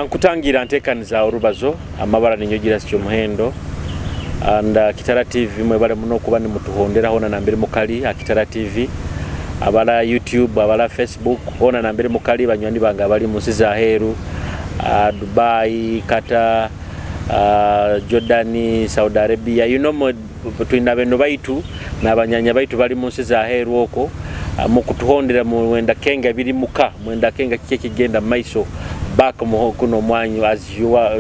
Nkutangira ntekaniza orubazo amabara ninyogira Kyomuhendo and Kitara TV. Mwebale muno okuba nimutuhondera hona nambere mukali ha Kitara TV, abala YouTube, abala Facebook, hona nambere mukali. Banywani bange abali munsi za heru, Dubai, Qatar, Jordan, Saudi Arabia, twina beno baitu n'abanyanya baitu bali munsi za heru okwo, mukutuhondera, mwenda kenga biri muka, mwenda kenga kiki ekigenda mumaiso back kuno omwanyu as you are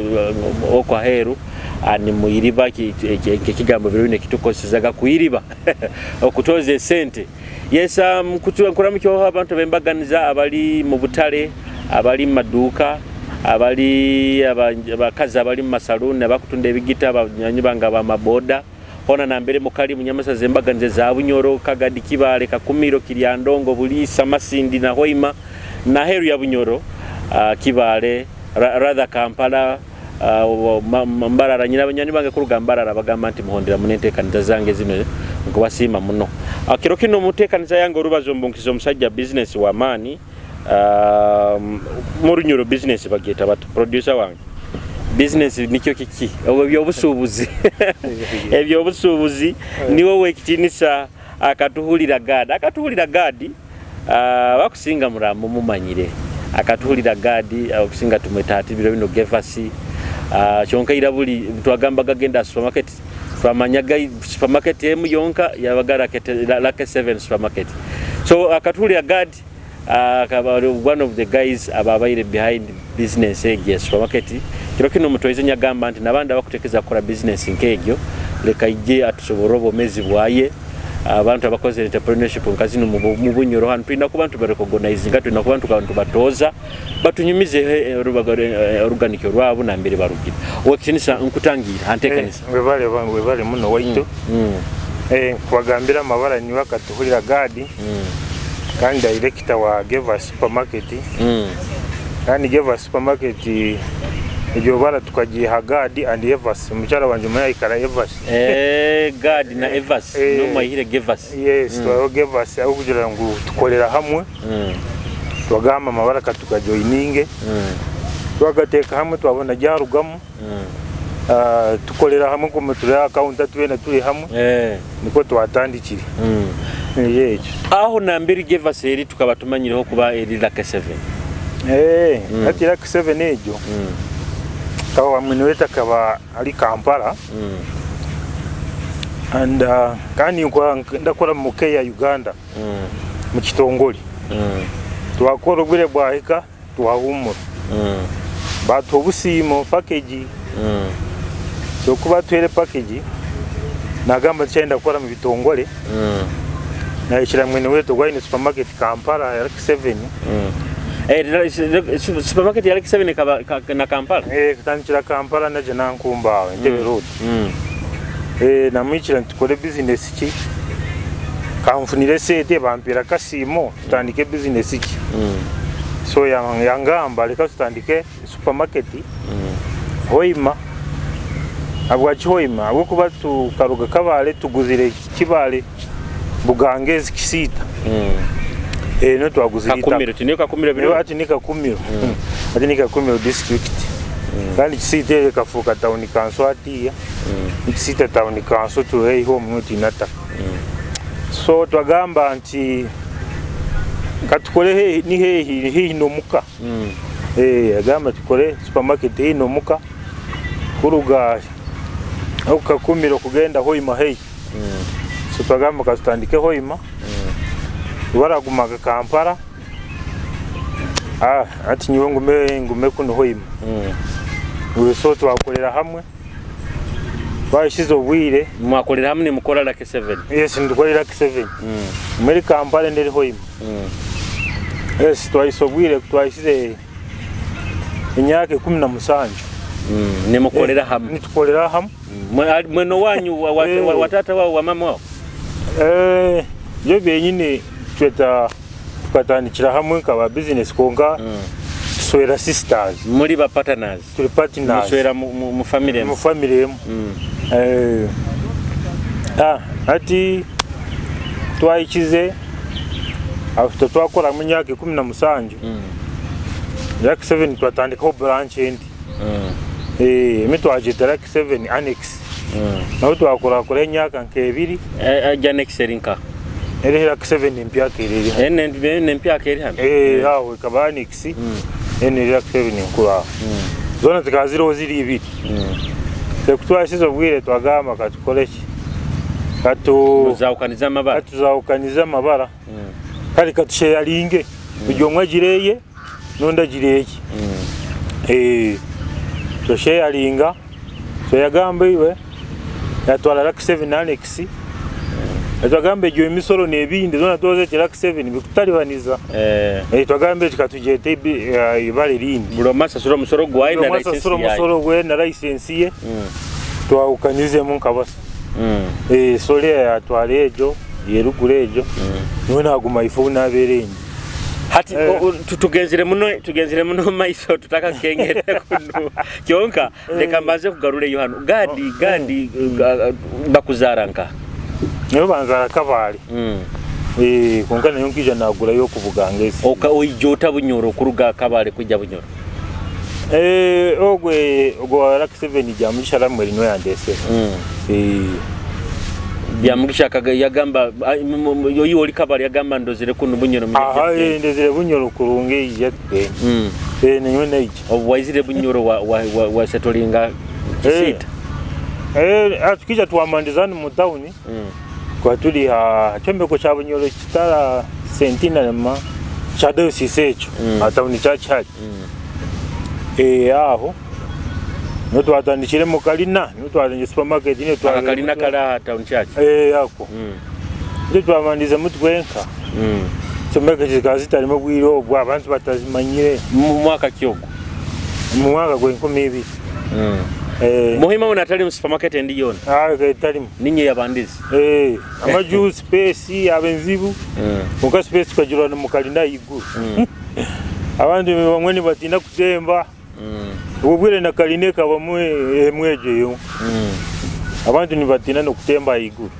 okwo aheeru, nimwiriba ekigambo biro bino ekitukozesaga kwiriba okutoza esente. Yes, nkuramukyaho abantu ab'embaganiza abali mu butale, abali mu maduuka, abali abakazi abali mu masaluuni, abakutunda ebigita, abanywanyi bange abamaboda, hona nambere mukali munyamasaza embaganiza za Bunyoro, Kagadi, Kibaale, Kakumiro, Kiryandongo, Buliisa, Masindi na Hoima, naheru ya Bunyoro, Kibaale, rather Kampala, Mbarara. Nyina abanywani bange kuruga Mbarara bagamba nti muhondera muno enteekaniza zange zino, nkubasiima muno. Kiro kino muteekaniza yange orubazo mbunkiza omusajja business w'amaani mu Runyoro. Business bagyeta bata, producer wange? Business nikyo kiki? Obwo ebyobusuubuzi, ebyobusuubuzi. Niwe wekitiinisa Akatuhulira Gad. Akatuhulira Gad, bakusinga muramu mumanyire Akatuhulira Gad, okusinga tumweta ati biro bino Gevasi. Kyonka ira buli twagambaga genda supermarket, twamanyaga supermarket emu yonka, yabaga Lucky 7 Supermarket. So Akatuhulira Gad one of the guys ababaire behind business egyo ya supermarket. Kiro kino mutwaize nyagamba nti nabandi abakutekeza kukora business nk'egyo, leka ije atusobore obwomezi bwaye. Abantu abakoze entrepreneurship nka zino mu Bunyoro hanu tulina kuba ntubarecognizinga, tulina kuba ntubatoza batunyumize oruganikyo rwabo nambere barugire. Owekitinisa, nkutangira antekanisa. Webale, webale muno waitu. Nkubagambira amabara, niwe Akatuhurira Gadi, kandi director wa Geva Supermarket. Kandi Geva Supermarket eryo bara tukagiha Gadi and Evas, omukyara wangye omwe ayikara Evas. Gad na Evas. Nomwahire Gevas. Yes, twariho Gevas ahabw'okugira ngu tukorera hamwe. Twagamba amabara katugajoininge, twagateeka hamwe, twabona gyarugamu. Tukorera hamwe kuma turi aha counter, twena turi hamwe. Nikwo twatandikire. Ekyo. Aho nambere Gevas eri tukaba tumanyireho kuba eri Lucky 7. Hati Lucky 7 egyo kaba wamwene wetu akaba ari Kampala and kandi ndakora mu Care Uganda mu kitongore. Twakora, obwire bwahika twahumura, batuha obusiimo, package. So ku batuhere package, nagamba tikyayenda kukora mu bitongore. Nahikira mwene wetu ogwo aine supermarket Kampala ya Lucky 7. Supermarket ya Lucky 7 ekaba na Kampala? Katandikira Kampala naje nankumba aho Entebbe Road. Namwikira nti tukore business ki, kanfunire sente, bampera akasiimo, tutandike business ki. So yangamba reka tutandike supermarket Hoima. Habwaki Hoima? Ahabwokuba tukaruga Kabale, tuguzire Kibale, Bugangezi, Kisiita. No twaguzire itaka. Kakumiro tiniyo Kakumiro biro. Ati ni Kakumiro, ati ni Kakumiro District. Kandi Kisiita eyo ekafuuka town council hatiya. Kisiita Town Council turi haihi omwe twine ataka. So twagamba nti katukore heihi, ni heihi, ni heihi n'omuka. Agamba tukore supermarket heihi n'omuka, kuruga oku Kakumiro kugenda Hoima heihi. So twagamba katutandike Hoima, baragumaga Kampala, ati nyowe ngume kunu Hoima. So twakorera hamwe, twahisize obwire. Mwakorera hamwe nimukora Lucky 7? Yes, nitukorera Lucky 7, muri Kampala neri Hoima. Yes, twahisa obwire, twahisize emyaka 17. Nimukorera hamwe? Nitukorera hamwe. Mweno wanyu wa tata wao, wa mama wao? Byo byenyine tweta tukatandikira hamwe nkaba business, konka tuswera sisters. Muri ba partners? Turi partners. Muswera mu family mu family emu. Ati twahikize after twakoramu emyaka 17. Lucky 7 twatandikaho branch endi. Emwe twagyeta Lucky 7 Annex. Naho twakurakuraho emyaka nk'ebiri. Egyo Annex eri nkaha? Eriho Lucky 7 empyaka eri hanu. Enu empyaka eri hanu? Aho ekaba Annex, enu eri Lucky 7 enkuru aho. Zoona zikaba ziriho ziri ibiri. Ku twahisize obwire twagamba katukore ki? Muzahukanize amabara. Katuzahukanize amabara. Kare katusheyaringe buri omwe agire eye n'ondi agire eye. Twasheyaringa, so yagamba iwe yatwara Lucky 7 Annex, twagamba egyo emisoro n'ebindi zoona twozete Lucky 7 bikutaribaniza. Twagamba egi katugyete ibara erindi. Buri omwe asasure omusoro gwaye Buri na omwe asasure license yaye. omusoro gwe na license ye, twahukanizemu nka basa. So oriya yatwara egyo yeruguru egyo, nyowe naguma ahaifo obu nabeera endi. Hati tugenzire muno, tugenzire muno omu maiso tutakakengere kunu. Kyonka leka mbanze kugarureyo hanu. Gadi, Gadi bakuzaara nkaha? Nyowe banzaara Kabale. Kwonka nayo nkaija nagurayo oku Buganga esi. Oija ota Bunyoro kuruga Kabale kwija Bunyoro? Ogwe ogwa Lucky 7 Byamugisha Ramuel niwe yandeesire. Byamugisha yagamba oyi ori Kabale yagamba ndozire kunu Bunyoro. Aha, ndozire Bunyoro kurungi eija tugende. Ninyowe naija. Obu waizire Bunyoro wa setolinga Kisiita? Tukaija twamandiza hanu mu tawuni. Tukaba turi aha kyombeko kya Bunyoro kitara Centenary ma kya diocese ekyo aha tawuni church hati. Aho niho twatandikire omu karina, niho twatandikire supermarket niho Aka karina kari aha town church? Ako. Nikyo twabandizemu twenka. Supermarket zikaba zitarimu obwire obwo abantu batazimanyire. Mu mwaka ki ogwo? Omu mwaka gw'enkumi ibiri. Muhima hoona hatarimu supermarket endi yoona? Etarimu. Niinye yabandize? Amaju, space yaaba enzibu, kwonka space tukagirwana omu karina ahaiguru. Abandi bamwe nibatiina kutemba, obwo bwire na karina ekabamu emwe egyo yonka. Abantu nibatiina n'okutemba ahaiguru.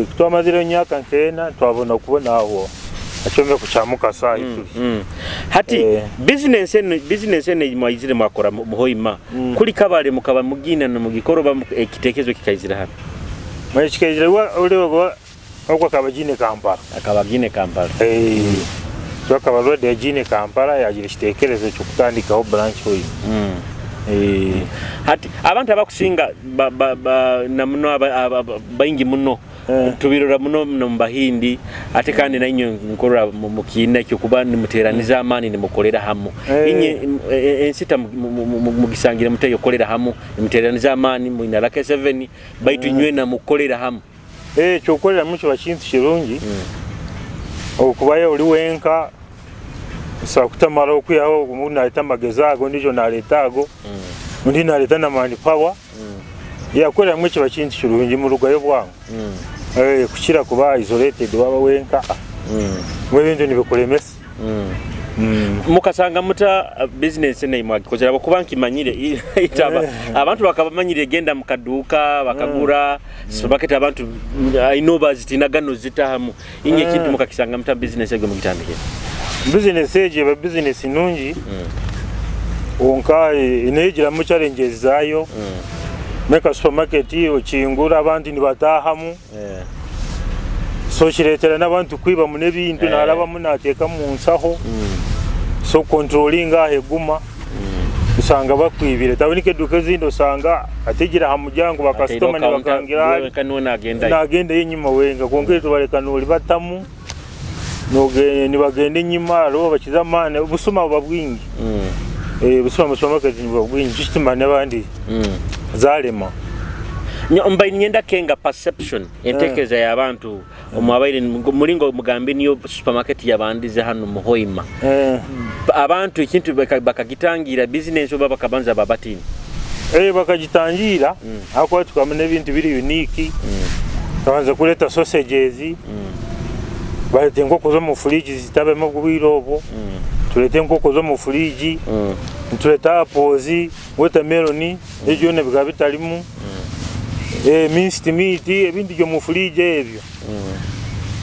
Ku twamazireho emyaka nk'ena twabona kubona aho aha kyombeko kya Mukasa ahu turi. Hati bizinensi enu, bizinensi enu ei mwaizire mwakora Muhoima, kuri Kabale mukaba mugiine nimugikora oba ekitekerezo kikaizira hanu? Kikaizira ogwo akaba agiine Kampala. Akaba agiine Kampala. So akaba already agiine Kampala yagira ekitekerezo ky'okutandikaho branch Hoima. Hati abantu abakusinga na muno baingi muno tubirora muno omu Bahindi ate kandi nainywe nkurora mukiine eky'okuba nimuteeraniza amaani nimukorera hamu. Inye ensita mugisangire muta ey'okukorera hamu nimuteeraniza amaani mwine Lucky 7 baitu inywena mukukorera hamu? Eky'okukoreramu kiba kintu kirungi okuba ori wenka osobola kutamara okwihaho ogu nareeta amagezi ago ondiijo nareeta ago ondi nareeta na man power kukoreramu kiba kintu kirungi murugayo bwangu kukira kuba isolated waaba wenka ebintu nibikuremesa. Mukasanga muta bizinensi enu ei mwagikozere ahabw'okuba nkimanyire abantu bakaba bamanyire genda mu kaduuka bakagura supermarket abantu aine bazitinaga nozitahamu inye ekintu mukakisanga muta bizinensi egyo mugitandikire? Bizinesi egyo eba bizinesi nungi kwonka negiramu challenges zaayo nka supermarket okingura abantu nibataahamu so kireetera n'abantu kwibamu n'ebintu narabamu naateeka omu nshaho so controlling aho eguma osanga bakwibire taboneka eduuka ezindi osanga ategire aha muryango ba kasitoma nibakangira nagendayo enyima wenka kwonka itwe bareka noribatamu nibagenda enyima hariho bakiza amaani obusuma buba bwingi obusuma mu supermarket nibuba bwingi nikyo kituma n'abandi zarema. Mbaire niinyenda kenga perception entekereza y'abantu omwabaire muringo mugambe niyo supermarket yabandize hanu Muhoima. Abantu ekintu bakagitangira bizinensi oba bakabanza babatiina? Bakagitangira ahakuba tukaba n'ebintu biri unique tukabanza kureeta sausages bareeta enkoko z'omu fridge zitabemu obwire obwo tureeta enkoko z'omu fridge nitureeta apples watermelon ebyo byona bikaba bitarimu minced meat ebintu by'omu fridge ebyo.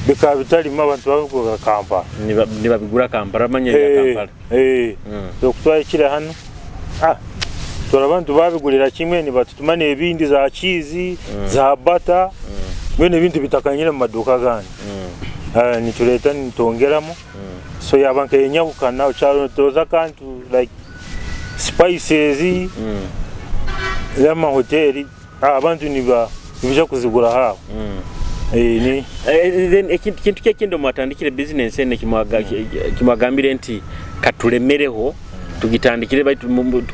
Bikaba bitarimu, abantu babigura Kampala. Nibabigura Kampala, bamanya ebya Kampala. Okutwahikire hanu, tura abantu babigurira kimwe, nibatutuma n'ebindi za cheese, za butter, mbwenu ebintu bitakanyire mu maduuka agandi. Nitureeta nitwongeramu. So yaba nk'enyahukana okyarotooza akantu like spices z'amahoteeri, abantu nibaija kuzigura haaho. Ni Then ekintu ki ekindi omwatandikire bizinensi enu ekimwagambire nti katulemereho tugitandikire, baitu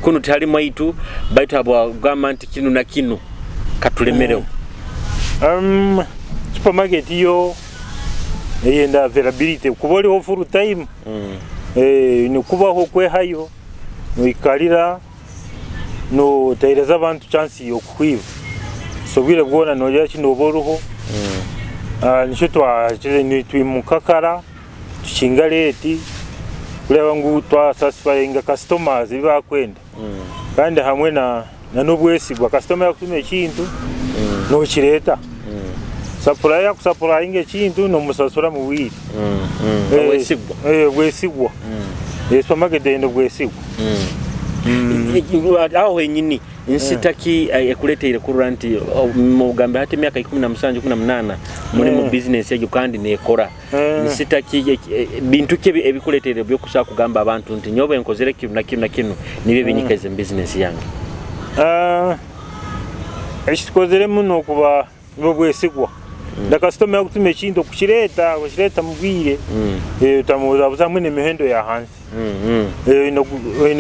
kunu tihalimu aitu, baitu habwagamba nti kinu na kinu katulemereho? Supermarket yo eyenda availability, kuba oriho full time, nikubaho kwehayo noikarira noteereza abantu chance y'okuhwiba, so obwire bwona nogira ki nooba oriho. Nikyo twakire nitwimuka kara tukinga late kureeba ngu twasatisfyinga customers ebi bakwenda, kandi hamwe na n'obwesigwa. Kasitoma yakutuma ekintu nokireeta, supplier yakusupplyinga ekintu nomusasura mu bwire. Obwesigwa. Obwesigwa. Supermarket eyenda obwesigwa. Aho henyini nsita ki ekuleteire kurora nti mugambe hati emyaka 17, 18 muri mu bizinesi egyo kandi nekora? Nsita ki, bintu ki ebikuleteire ebyokusobola kugamba abantu nti nyowe nkozere kinu na kinu na kinu nibyo binyikaize mu bizinesi yange? Ekitukozere muno kuba n'obwesigwa. Na kasitoma yakutuma ekintu okukireeta, okireeta mu bwire, otamubuzabuza hamwe n'emihendo ya hansi.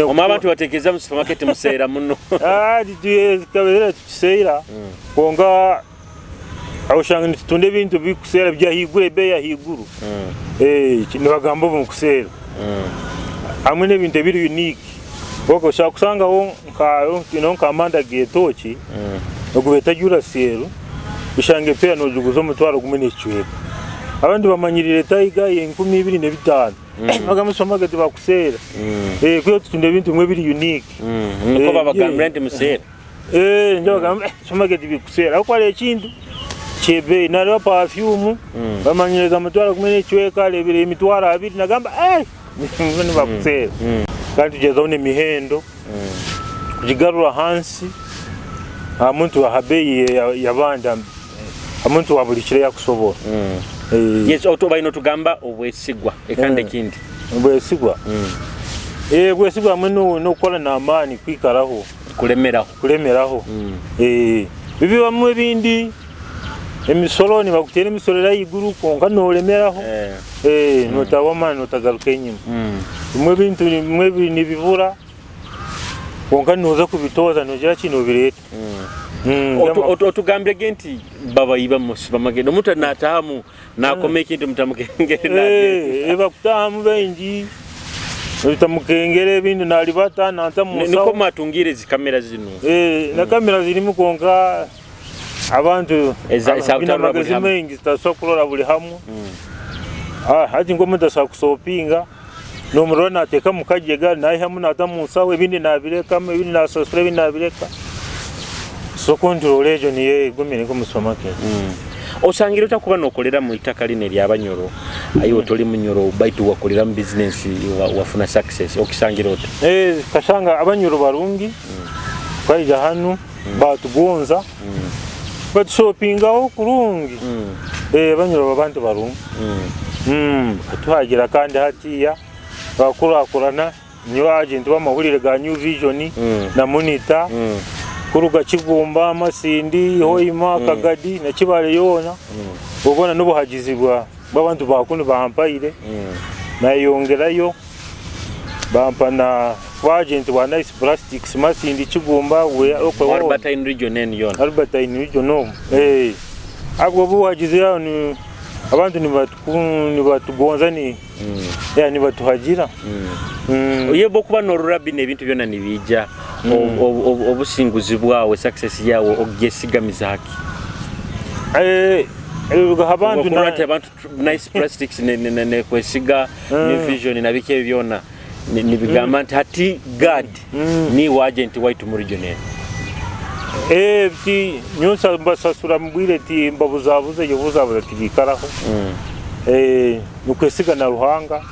Omu abantu batekereza mu supermarket museera muno. Tukabeera tukiseera, kwonka oshanga nitutunda ebintu bikuseera by'ahaiguru, ebeeyi y'ahaiguru. Nibagamba obu nikuseera. Hamwe n'ebintu ebiri unique. Oshobora kusangaho nka nk'amanda g'etooki ogu beeta Duracell, oshanga epeera nogiguza 1500. Abandi bamanyirire Tiger 2500. Bagamba supermarket bakuseera. Kwihaho tutunda ebintu bimwe ebiri unique. Niko babagambira nti museera. Njo bagamba supermarket bikuseera ahabw'okuba hariho ekintu ky'ebeeyi. Nareeba perfume bamanyiriza 1500, areebire 20,000 nagamba nibakuseera. Kandi tugyezaho n'emihendo kugigarura hansi aha muntu aha beeyi y'abandi, aha muntu wa buri kiro eyakusobora. Yes, obaine otugamba obwesigwa ekandi ekindi. Obwesigwa. Obwesigwa hamwe n'okukora n'amaani kwikaraho. Kulemeraho. Kulemeraho. Bibamu ebindi emisoro nibakuteera emisoro eri ahaiguru kwonka nolemeraho. Notaho amaani notagaruka enyima. Bimwe ebintu bimwe nibibura kwonka noza kubitooza nogira ki nobireeta. Otugambire ge nti babayiba mu supermarket, omuntu natahamu nakoma ekintu mutamukengere. Bakutahamu baingi otamukengera ebindi naribata nanta mu nsaho. Niko mwatungire ezi kamera zinu. Na kamera zirimu kwonka abantu baine amagezi maingi zitasobola kurora buri hamwe. Hati nk'omuntu asobola kusopinga nomurora nateeka omu kajega naihamu nata mu nsaho ebindi nabirekamu ebindi nasasura ebindi nabireka. So control egyo niyo egumire nk'omu supermarket. Osangire ota kuba nokolera mu itaka lino ery'Abanyoro, aiwe toli Munyoro baitu wakoleramu bizinesi wafuna success, okisangire ota? Kashanga Abanyoro barungi, twaija hanu batugonza, batusopingaho kurungi. Abanyoro babantu barungi. Batuhagira kandi hatiya bakurakurana. Nyowe agent b'amahurire ga New Vision na Monitor kuruga Kigumba, Masindi, Hoima, Kagadi na Kibale yoona, obwo n'obuhagizi bw'abantu ba kunu bampaire nayeyongerayo bampa na kuba agent wa Nice Plastics Masindi, Kigumba, okwe hoona. Albertine region enu yoona. Albertine region omu. Abwo obuhagizi abantu nibatugonza ni yeah, nibatuhagira. Ye bwokuba norora bino ebintu byona nibiija, obusinguzi bwawe, success yawe ogyesigamiza haki? Abantu Okurora nti abantu Nice Plastics nekwesiga ne Vision na biki ebyo byona nibigamba nti hati Gad niwe agent waitu mu region enu. Ti nyowe mbasasura mu bwire, ti mbabuzabuza, ebyo buzabuza tibikaraho. Nikwesiga na Ruhanga.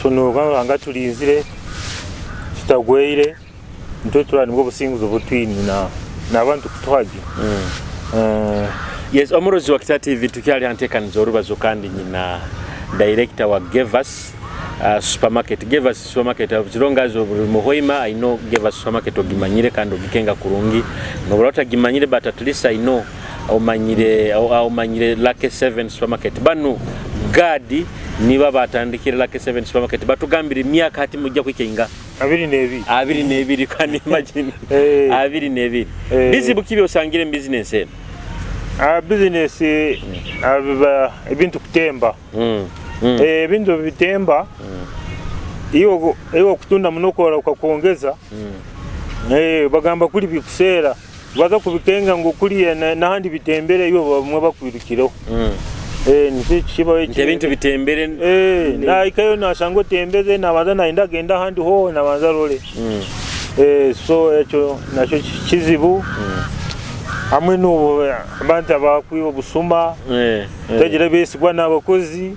So noga Ruhanga tulinzire tutagwire, nitwe turaba nibwo businguzi obu twine na n'abantu kutuha gye. Yes, omurozi wa Kita TV, tukyali ha nteekaniza orubazo kandi nyina director wa Gevas supermarket. Gevas supermarket, as long as ori muhoima, I know Gevas supermarket ogimanyire kandi ogikenga kurungi. Nobura otagimanyire, but at least I know omanyire Lucky 7 supermarket. Banu gadi niba batandikire Lucky 7 supermarket. Batugambire emyaka hati mujja kwika inga? 22. 22, can imagine. 22. Bizibu ki byosangire mu business eno? Business biba ebintu kutemba. Ebintu bitemba, iwe okutunda muno okora ukakwongeza. Bagamba kuli bikuseera, baza kubikenga ngu kuli n'ahandi bitembere, iwe bamwe bakwirukireho. Nikyo kibaho. Nti ebintu bitembere. Nahikayo nasanga otembeze, nabanza nayenda agenda ahandi ho nabanza arore. So ekyo nakyo kizibu, hamwe n'obu abantu abakwiba, obusuma. Tagira besigwa n'abakozi,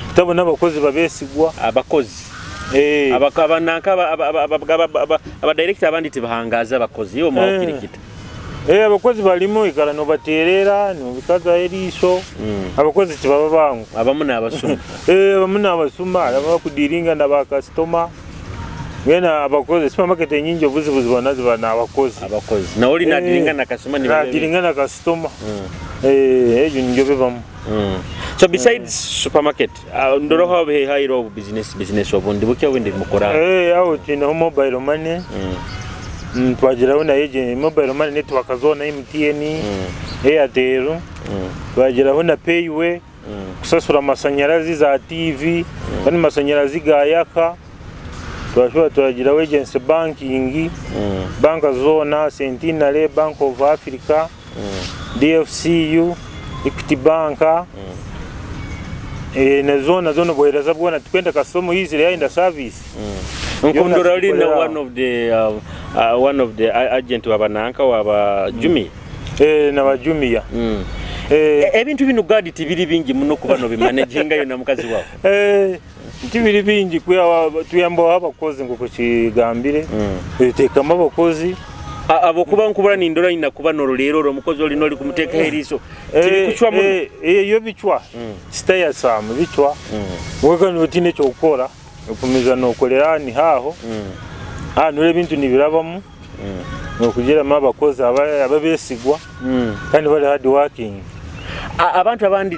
kutabona abakozi babesigwa. Abakozi. Abananka abadirector abandi tibahangaza abakozi, iwe mwawukirikita? Abakozi balimu ikara nobaterera nobikaza eriisho. Abakozi tibaba bangu. Abamu n'abasuma. Abamu n'abasuma, abakudiringa na bakasitoma mbwenu abakozi. Supermarket enyingi obuzibu zibona ziba n'abakozi. Abakozi nawe oli nadiringa na kasitoma. Nadiringa na kasitoma. Ebyo nibyo bibamu. So besides supermarket, ndoroho hairo obu business obundi buke obundi mukora? Aho twineho mobile money. Twagiraho na agent mobile money network zoona, MTN, Airtel. Twagiraho na Payway, kusasura amasanyarazi, za TV, kandi amasanyarazi gayaka. Twashobora twagiraho agency banking, banka zoona, Centenary, Bank of Africa, DFCU, Equity Bank. Na zoona zoona obuheereza bwona tukwenda kasitoma yizire yayenda service. Nkundura oli na tukorera. One of the agent wabananka waba Jumia. Naba Jumia. Ebintu bino gadi tibiri bingi muno kuba no bimanaginga yo na mukazi wawe? Tibiri bingi, tuyambaho abakozi nkuko kigambire. Teekamu abakozi. Abo kuba nkubura nindora ina kuba norolero oro omukozi olina oli kumuteekaho eriiso, tibikucwa muno? Iyo bicwa sitayasamu bicwa weka notine ekyokukora, okumiza nokolera ni haho nura ebintu nibirabamu nokugiramu abakozi ababesigwa kandi bari hard working. Abantu abandi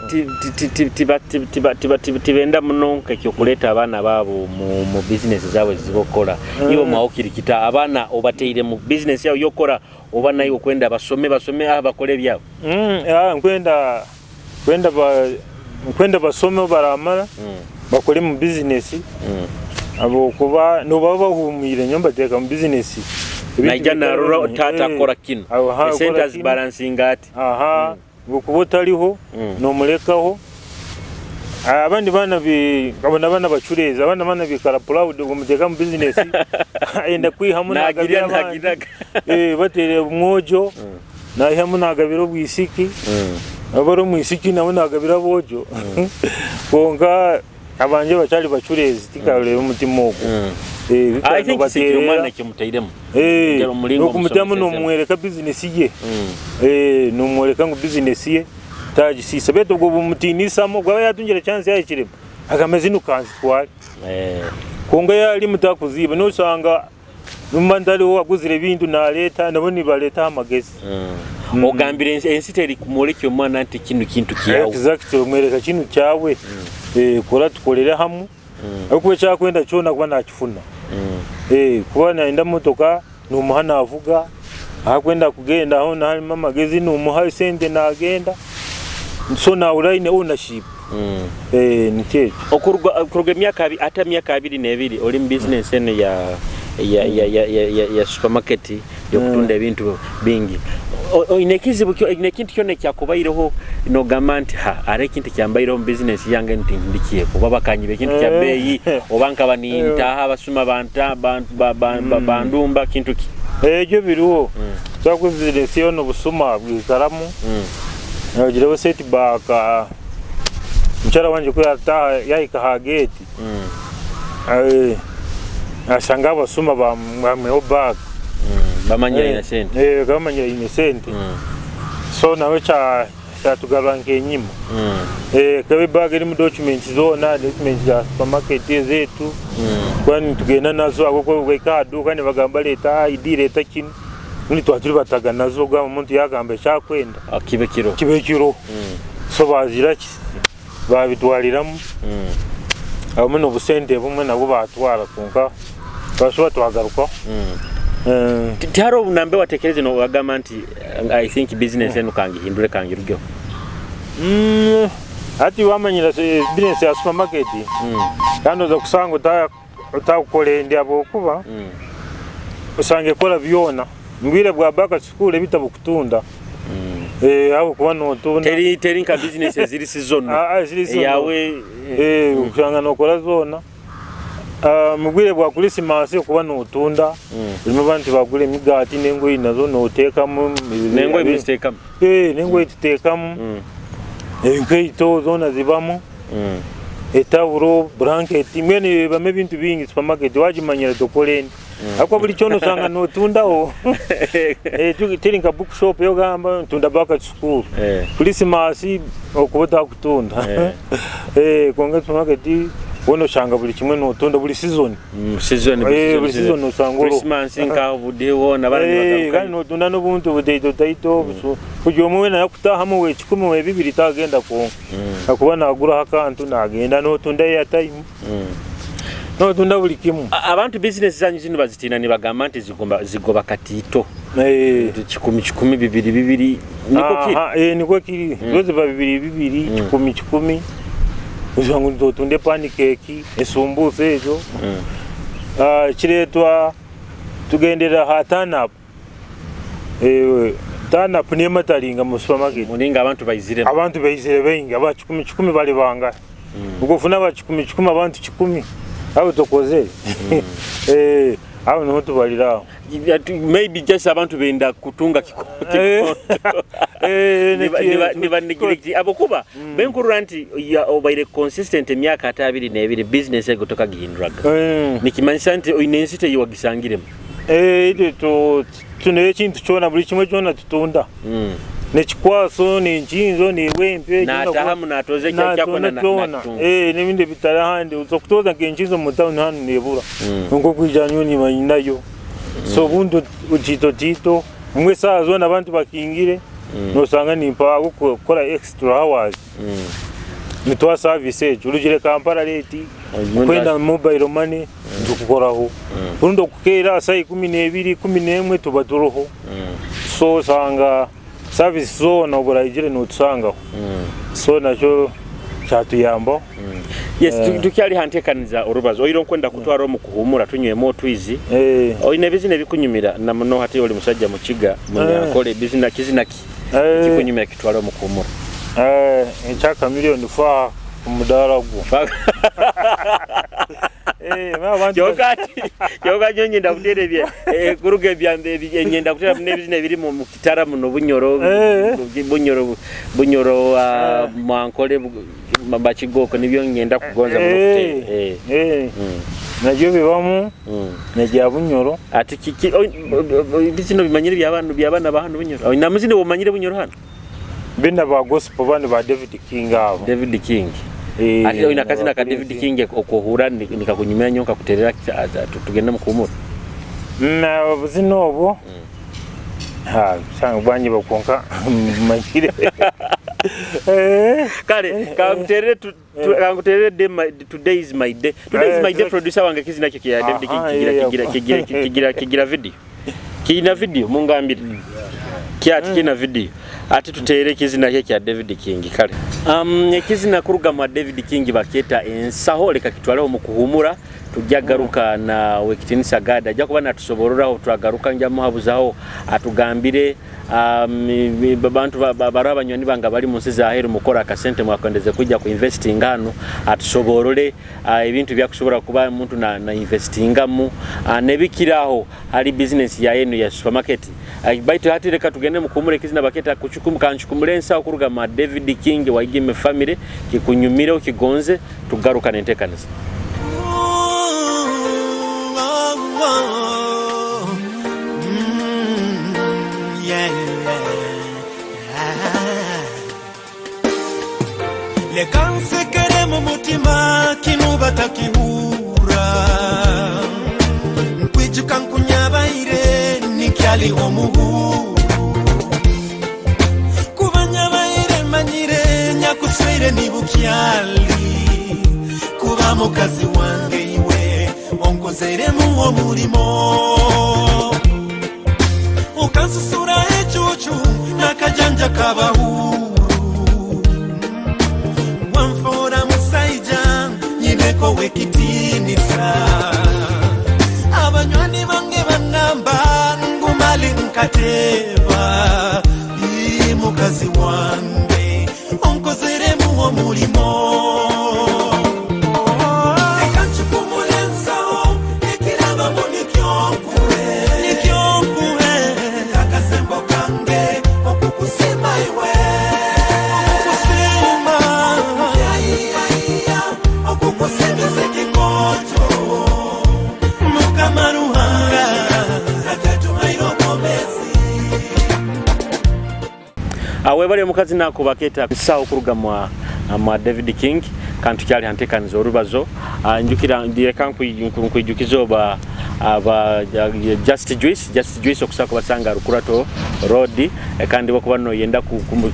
tibenda muno nk'ekyokuleeta abaana baabo mu bizinesi zaabwe zibokora. Iwe mwawukirikita abaana obateire mu bizinesi yawe yokora, oba naye okwenda basome aha bakole ebyabo? Nkwenda basome, baramara bakore mu bizinesi, abokuba nobaba bahumwire nyo mbateeka mu bizinesi. Naija narora taata akora kino, esente akora kino. Azibalansinga ati. Aha, ngokuba otariho nomurekaho abandi bana abona abana bacureza, abana bana bikara proud ngo muteka mu business ayenda kwihamu. Nagira nagabira abandi. Nagiraga. Batere omwojo nayihamu nagabira obwisiki, abari omwisiki nabo nagabira abojo. Konka abanje bacyari bacurezi, tikareba umutima ogwo. I think kisikira omwana kyomutairemu. Ngero omulingo Nokumutamu. omusomesezemu. Nomwereka bizinesi ye. Nomwereka ngu bizinesi ye tagisisa, betu ubwo bumutinisamo gwaba yatungira chance yayikiremo agamba zino kanzitware. Konga yali mutakuziba nosanga numba ntariho waguzire ebintu naleta, nabo nibaleta amagezi. Ogambire ensi teri kumwoleka omwana nti kino kintu kyawe. Exactly, omwereka kinu kyawe. Kora tukolere hamwe, ariko ekyakwenda kyona kuba nakifuna. Kuba nayenda motoka numuha navuga ahakwenda kugenda, aho harimo amagezi numuha sente nagenda, so nawe aine ownership. Nikyo ekyo. Okuruga emyaka ate emyaka 22 oli mu bizinesi eno ya supermarket yokutunda ebintu bingi. Oine ekizibu oine ekintu kyona ekyakubaireho nogamba nti ha ari ekintu kyambaireho mu bizinesi yange nti ndikyeko, oba bakanyiba ekintu kya beeyi, oba nkaba nintaha abasuma banta bandumba, kintu ki? Ebyo biriho kubera bizinesi yo nobusuma bwikaramu, nogiraho setback. Mukyara wangye ku yaataaha yaahika aha geeti, ashanga abasuma bamwihaho bag. Bamanyire aine sente. Bakaba bamanyire aine sente. So nawe kyatugarura nk'enyima. Ekaba ebag erimu documents zoona, documents za supermarket ezaitu, kuba nitugenda nazo ahabw'okuba obwahika aha duuka nibagamba reeta ID, reeta kinu, obundi twaba turi bataga nazo ogamba omuntu yaagamba eki akwenda. Kibe kiroho. Kibe kiroho. So baagira ki, baabitwariramu, habumwe n'obusente bumwe nabwo baatwara kwonka twashuba twagarukaho. Tihariho obu nambere watekereze nogamba nti I think business enu kangihindure kangirugeho? Hati wamanyira business ya supermarket kandi oza kusanga otakukora endi ahabw'okuba osanga ekora byona. Mubwire bwa back to school ebitabo kutunda ahabw'okuba notunda. Teri nka business eziri seasonal. Eziri seasonal. Eyawe. Oshanga nokora zoona. Mubwire bwa Christmas okuba notunda, burimu abantu bagura emigaati n'engoye nazo noteekamu. N'engoye muziteekamu? N'engoye tuteekamu, enkaito zoona zibamu, etawuro, buranketi, mbwenu ebamu ebintu bingi supermarket wagimanyira tokora endi. Ahabw'okuba buri kyona oshanga notundaho, teri nka book shop ei ogamba ntunda back to school, Christmas okuba otakutunda. Kwonka supermarket hoona oshanga buri kimwe notunda buri season. Buri season osanga oriho. Christmas nkaho buri hoona abaana nibagarukayo. Kandi notunda n'obuntu butaito taito, buri omwe weena arikutaahamu ow'ekikumi ow'ebibiri tagenda kwonka, ahakuba naguraho akantu nagenda notunda airtime. Notunda buri kimwe. Abantu bizinesi zanyu zinu bazitiina nibagamba nti zigoba katiito. Nti kikumi kikumi bibiri bibiri nikwo kiri? Aha, nikwo kiri. Zo ziba bibiri bibiri, kikumi kikumi. Oshanga ngu nitutunda epanikeki, esumbuusa ezo. Kireetwa tugenderera aha turn up. Turn up niyo emataringa mu supermarket. Muringa abantu baiziremu. Abantu baizire baingi, aba kikumi kikumi bari bangahi? Obwo ofune aba kikumi kikumi abantu kikumi, abo tokozire. Aho niho tubarira aho. Maybe just abantu benda kutunga kikonto. Niba ahabw'okuba benkurura nti obaire consistent emyaka ata abiri n'ebiri business ego tokagihinduraga. Nikimanyisa nti oine ensita ei wagisangiremu. Itwe tuneyo ekintu kyona buri kimwe kyona tutunda. N'ekikwaso, n'enkinzo, n'ewempe. Naatahamu naatooza eki akwenda nakitunga. N'ebindi ebitari ahandi. Oza kutooza nk'enkinzo omu tawuni hanu neebura. Kwonka okwija nyowe nimba nyinayo. So obundi otiito tiito, obumwe esaaha zoona abantu bakingire, noosanga nimpa ahabw'okukora extra hours. Nituha service egyo. Orugire Kampala late, okwenda mobile money, nitukukoraho. Orundi okukeera saaha 12, 11 tuba turiho. So osanga service zoona obu orahigire notusangaho. So nakyo kyatuyambaho. Yes, tukyali ha nteekaniza orubazo. Oire nkwenda kutwara omu kuhuumura tunywemu otwizi. Oine ebizina ebikunyumira na muno hati oli musajja Mukiga, Munyankole, bizina kizina ki ekikunyumira kitwale omu kuhuumura? Ekya Chameleone Faaha omudaara gwo. Kyonka nyowe nyenda kuteera ebya kuruga ebya nyenda kuteera muno ebizina ebiri omu kitara muno Bunyoro, Bunyoro, Bunyoro, Mwankole, Bakiga okwo nibyo nyenda kugonza muno kuteera. Nabyo bibamu nebya Bunyoro. Ati kiki ebizina obimanyire by'abaana ba hanu Bunyoro? Oine amazina omanyire Bunyoro hanu? Binu aba gospel banu ba David King abo. David King. Ate oine akazina ka David King okohurra nikakunyumira nyowe nkakuterera tugende mukuhumura? Obuzina obwo bwanyeba kwonka manyire. Kale kankuterere kankuterere today is my day. Today is my day producer wange ekizina ekyo kya David King kigira kigira kigira kigira video. Kiina video mungambire. Kya tikiina video. Ati tuteere ekizina kye kya David King kale. Ekizina kuruga mwa David King bakyeta ensaho leka kitwaleho omu kuhumura. Tujja garuka na wekitinisa Gad ajja kuba natusoborolaho. Twagaruka nja muhabuzaho atugambire bantu baro abanywani bange bali mu nsi zaheru mukora akasente mwakwendeze kujja ku investinga hano, atusoborole ebintu byakusobora kuba omuntu na investingamu nebikiraho hali business ya eno ya supermarket. Baitu hati reka tugende mukumure kizina baketa kuchukumu kanchukumule ensaho kuruga ma David King Waigime family kikunyumire ukigonze tugaruka nentekanisa. Leka nsekere mu mutima kinu batakihura nkwijuka nkunyabaire nikyali omuhuru kuba nyabaire manyire nyakuswire nibukyali kuba mukazi wange iwe onkozeremu omulimo ukansusura ecucu nakajanja kabahuru wamfora musaija nyineko wekitinisa abanywani bange banamba ngumali nkateba ii mukazi wange onkozeremu omulimo. Reka nchukumule ensaho ekirabamu nikyonkuhe nikyonkuhe akasembo kange okukusima iwe okukusima yaiya okukusimisa ekingojo Mukama Ruhanga atatuhaire obwomezi. Webale omukazi nakubaketa nsawo kuruga mwa David King kantu kyali hantekaniza orubazo. Njukira ndiyeka nkwijukiza oba aba Just Juice, Just Juice okusako basanga Rukurato Road, kandi bakuba no yenda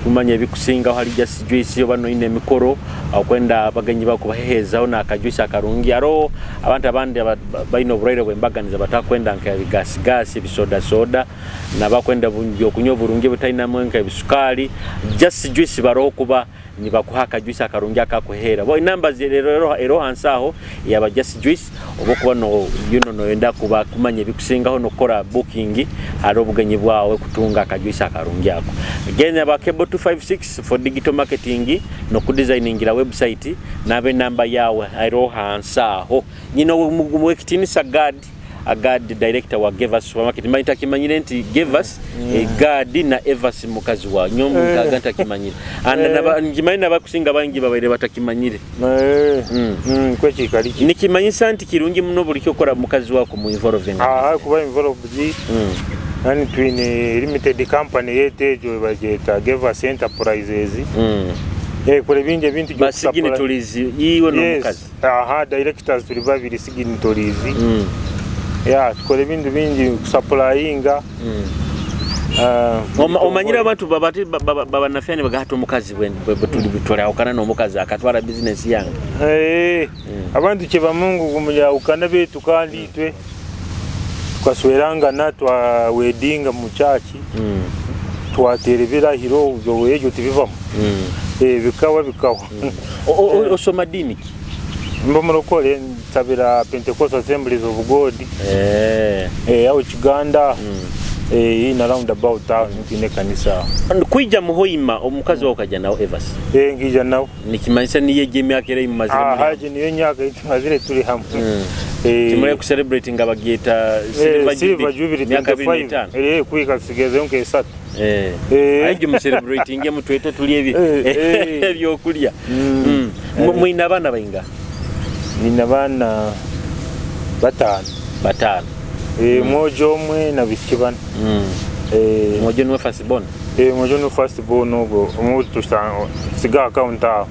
kumanya ebikusinga hali Just Juice oba no ine emikoro okwenda abagenyi bakubahehezaho na akajuice akarungi. Aro abantu abandi baino oburwaire bwembaganiza batakwenda nka bigasigasi bisoda soda nabakwenda byokunywa burungi butainamu nka ebisukari. Just Juice baroho kuba nibakuha akajuice akarungi akakuhera. Bo inamba zero ero hansaho yaba Just Juice obo kuba no yuno no yenda kuba kumanya ebikusingaho no kora booking haro obugenyi bwawe kutunga akajuice akarungi ako. Genya ba Cable 256 for digital marketing no kudesigningira website nabe namba yawe ero hansaho. Nyino mwekitinisa Gad Agad director wa Gevas Supermarket mbaita kimanyire nti Gevas Gad na Evas mukazi wa nyomu gaganta kimanyire anda naba ngimanye nabakusinga bangi babaire batakimanyire. Kwechi kali nikimanyisa nti kirungi muno buli kyokora mukazi wako mu involving. Kuba involved. Nani twine limited company yetejo bajeta Gevas Enterprises. Kule bingi ebintu basignatories iwe no mukazi. Directors tuli babiri signatories. Ya tukole bintu bingi kusupplyinga. Omanyira abantu babati babanafyani bagahata omukazi bwe tuli awukana n'omukazi akatwara business yange. Abantu kye bamungu kumulyawukana betu kandi itwe tukaswerangana twa wedding mu church. Twatera ebirahiro ubwo ejo tibivamo. Bikawa. Osoma dini ki? Mbo murokole nsabira Pentecostal Assemblies of God. Aho Kiganda. In around about town ine kanisa. Kuija muhoima omukazi wawe ukajja nawo Evas. Ngija nawo. Nikimanyisa niye jemi akere imazire. Haje niyo nyaka itumazire turi hamwe. Timure ku celebrating abagieta Silver Jubilee myaka bibiri n'etaano. 25. Kuika sigeze nke esatu. Aje mu celebrating mutwete tuli ebi ebyokulya. Mwina abana bainga? Nina abana batano. Batano. Mwojo omwe na bisiki bana. Mwojo niwe first born? Mwojo niwe first born ogwo. Omuntu siga account aho.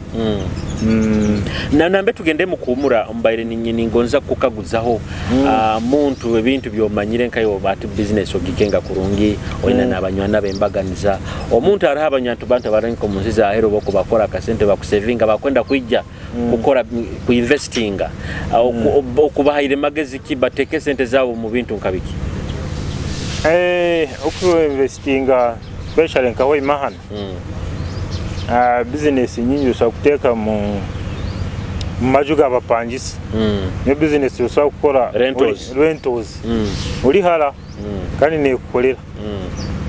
Na nambe tugende mu kuwumura mbaire ningonza kukaguzaho muntu ebintu byomanyire nkayo bati business ogikenga kurungi oyina n'abanywana bembaganiza omuntu araha abanyantu bantu abarenko mu nsi za hero boko bakora akasente bakusevinga bakwenda kwijja kukora ku investinga okubahaire magezi ki bateke sente zabo mu bintu nkabiki. Oku investinga especially nka Hoima hano. Business nyingi ushobora kuteka mu Mu maju g'abapangisa. Niyo bizinesi osobola kukora. Rentals. Rentals. Ori hara kandi neekukorera.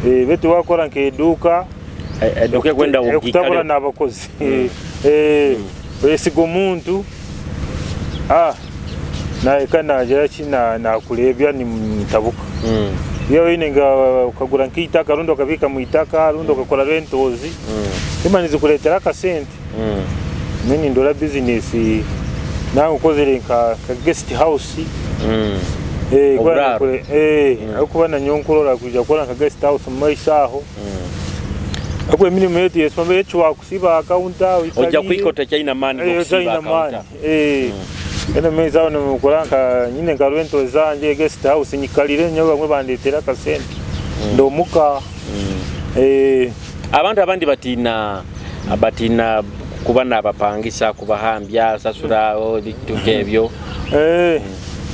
Beitu waakora nk'eduuka, Eduuka ekwenda ekutabura ogiikaleho. n'abakozi. Oyesiga omuntu, nahika naagira ki, naakureebya nimutabuka. Yaaba oine nka okagura nk'eitaka rundi okabiika mu itaka rundi okakora rentals, zimba nizikureetera akasente. Nyowe nindora bizinesi naaba nkozire nka guest house. Oburaaro. Ahabw'okuba nanyowe nkurora kwija kukora nka guest house omu maisho aho. Ahabw'okuba emirimo yaitu ecwa kusiiba aha counter Ojja oikariire. kuhika otakyaine amaani g'okusiiba Otaine aha amaani. counter. Mbwenu omu maizi aho ninkora nka nyine nka rental ezangye, guest house nyikarire nyowe bamwe bandeetera akasente ndi omuka. Abantu abandi batiina batiina kuba nabapangisa, kubahambya, sasura ebintu nk'ebyo.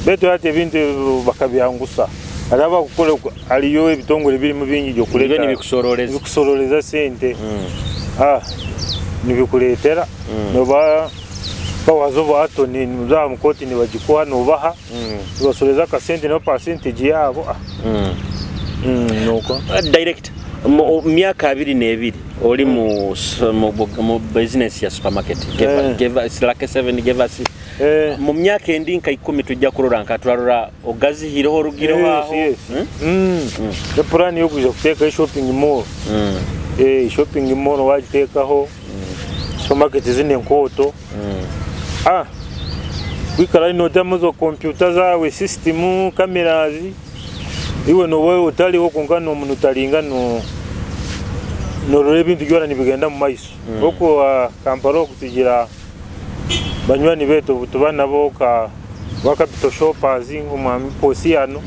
Beitu hati ebintu ebyo bakabyangusa. Hariho abakukora hariyo ebitongore birimu bingi Nibyo by'okureeta nibikusororeza. nibikusororeza sente. Nibikureetera nooba nka waaza obu attorney nooza aha mukooti nibagikuha noobaha, nibasorooza akasente nabo percentage yaabo. Nuko. Director, mu myaka 22 oli mu business ya supermarket. Give us Lucky 7, give us mu myaka endi nka 10 tujja kurora nka turarora ogazihireho orugireho aho. Yes. Epuraani y'okwija kuteekaho shopping mall. Shopping mall wagiteekaho, supermarket zinu enkooto. Kwikara nootamu zo kompyuta zaawe, system, cameras, iwe nooba otariho kwonka nomonitoringa noorora ebintu byona nibigenda omu maiso. Nk'oku Kampala oku tugira banywani baitu obu tuba nabo nka ba Capital Shoppers omwami Posiano.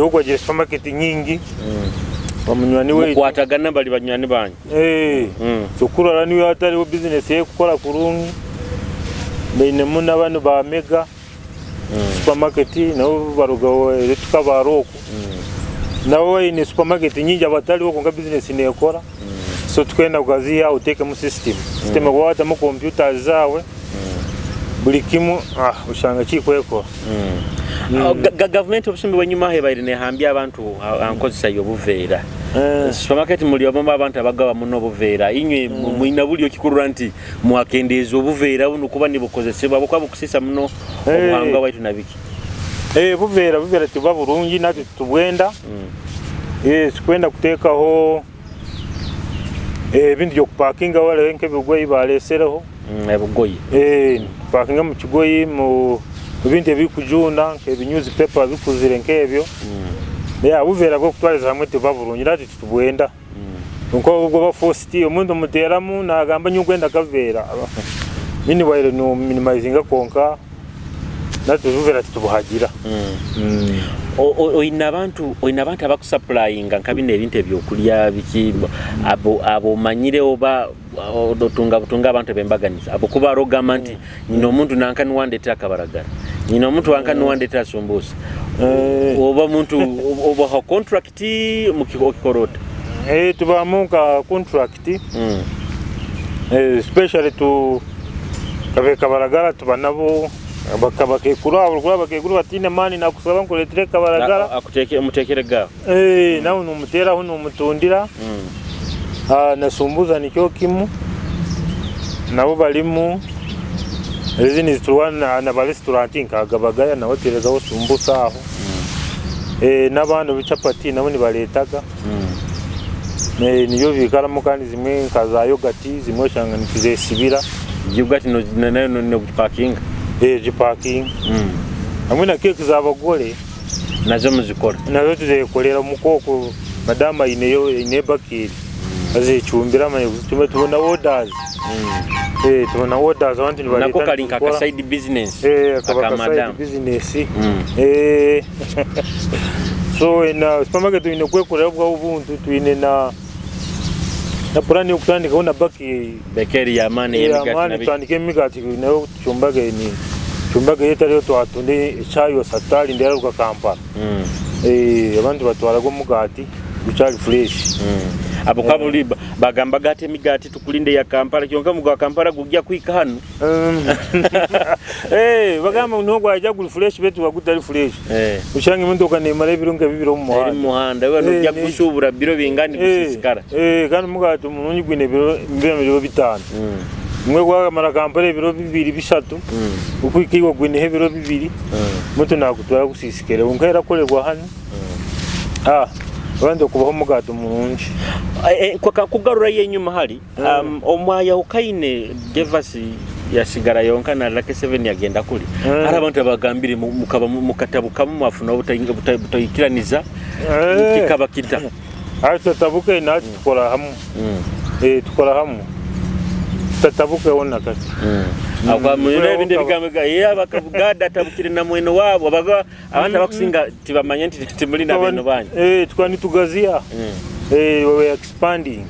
Ogu agira supermarket nyingi, omunywani waitu. Mukwatagana bali banywani banyu. So kurora niwe atariho business ye kukora kurungi. Bainemu n'abanu ba Mega supermarket nabo baruga Tukabara oku. Nabo baine supermarket nyingi abatariho kwonka business nekora. So tukwenda kugaziha otekemu system. System obu watamu computers zaawe buri kimwe oshanga kikwekora. Gavumenti obusumi bw'enyuma aho ebaire nehambya abantu aha nkozesa y'obuveera. Supermarket muri omu abantu abagaba muno obuveera. Inywe mwina buryo kikurura nti mwakendeeza obuveera bunu kuba nibukozesebwa bukuba bukusisa muno obuhangwa bwaitu na biki. Buveera tibuba burungi natwe titubwenda. Tukwenda kuteekaho ebintu by'okupakinga hariho nk'ebigoyi bareesereho. Ebigoyi. Pakinga omu kigoyi mu bintu ebirikujunda nk'ebi newspaper bikuzire nk'ebyo. Buveera bwo kutwariza hamwe tibuba burungi natwe titubwenda. Kwonka obwo oba forced omuntu omuteeramu naagamba nyowe nkwenda akaveera. Meanwhile nominimizinga kwonka natwe obuveera titubuhagira. Oine abantu abakusupplyinga nka bino ebintu ebyokulya biki abo omanyire oba otunga butunga abantu ab'embaganiza abo kuba arogamba nti nyina omuntu nanka niwandetera akabaragara, nyina omuntu wanka niwandetera sumbusa, oba muntu obaha contract okikora ota? Tubamu nka contract. Especially tu kabe kabaragara tuba nabo bakekuru abo kuri abakekuru batiine maani nakusaba nkureetere kabaragara. Akuteke mutekere gaabo. Nawe nomuteraho nomutundira. Na sumbusa nikyo kimu nabo barimu ezindi niziturwa na ba restaurant nka Gabagaya nawe aterezaho sumbusa aho. N'abandi b'chapati nabo nibareetaga. Nibyo biikaramu kandi zimwe nka za yogurt zimwe oshanga nituzesibira. Yogurt nayo nogipakinga? Gipakinga. Hamwe na keeki z'abagore. Nazo muzikora? Nazo tuzekolera omuka oku madamu aineyo aine ebakeeri azecumbira amanye kuzicumba tubona orders. Tubona orders abantu nibareeta. Nako kari nka nituzikora. side business. Kaba aka ka side madamu. Business. So na supermarket twine kwekorera obwaho obuntu twine na purani y'okutandikaho na bakery. Bakery y'amaani y'emigati amaani na biki. Tutandike emigati nayo tucumbage ni tucumbage etariyo twatunda ekyayo satari nderaruga Kampala. Abantu batwaraga omugati gukyari fresh. Abo kwa buli Bagambaga ati emigaati tukulinde ya Kampala, kyonka mugwa Kampala gujja kuhika hanu. Eh, bagamba ngu niho gwaija guri fresh beitu guba gutari fresh. Oshanga emotoka neemara ebiro nka bibiri omu Eri muhanda. mu muhanda iwe nojja kugushubura biro bingani gusiisikara. Kandi omugaati omurungi gwine ebiro ebiro 5. Gumwe gwakamara Kampala ebiro bibiri bishatu, okuhika iwe gwineho ebiro bibiri, omuntu naagutwara gusiisikare. Kwonka erakorerwa hanu, abantu okubaha omugaati omurungi. Kugarurayo enyima hari, omwayahukaine Gervas yasigara yonka na Lucky Seven yagenda kuri, hariho abantu abagambire mukaba mukatabukamu mwafuna obutaikiraniza, kikaba kita? Hati tutatabuke nahati tukora hamwe, tukora hamwe tutatabukeho na kakye. Ebindi ebigambo Gad atabukire na mwene waabo, abantu abakusinga tibamanya nti timuri na beene banyu. Tukaba nitugaziya, we were expanding.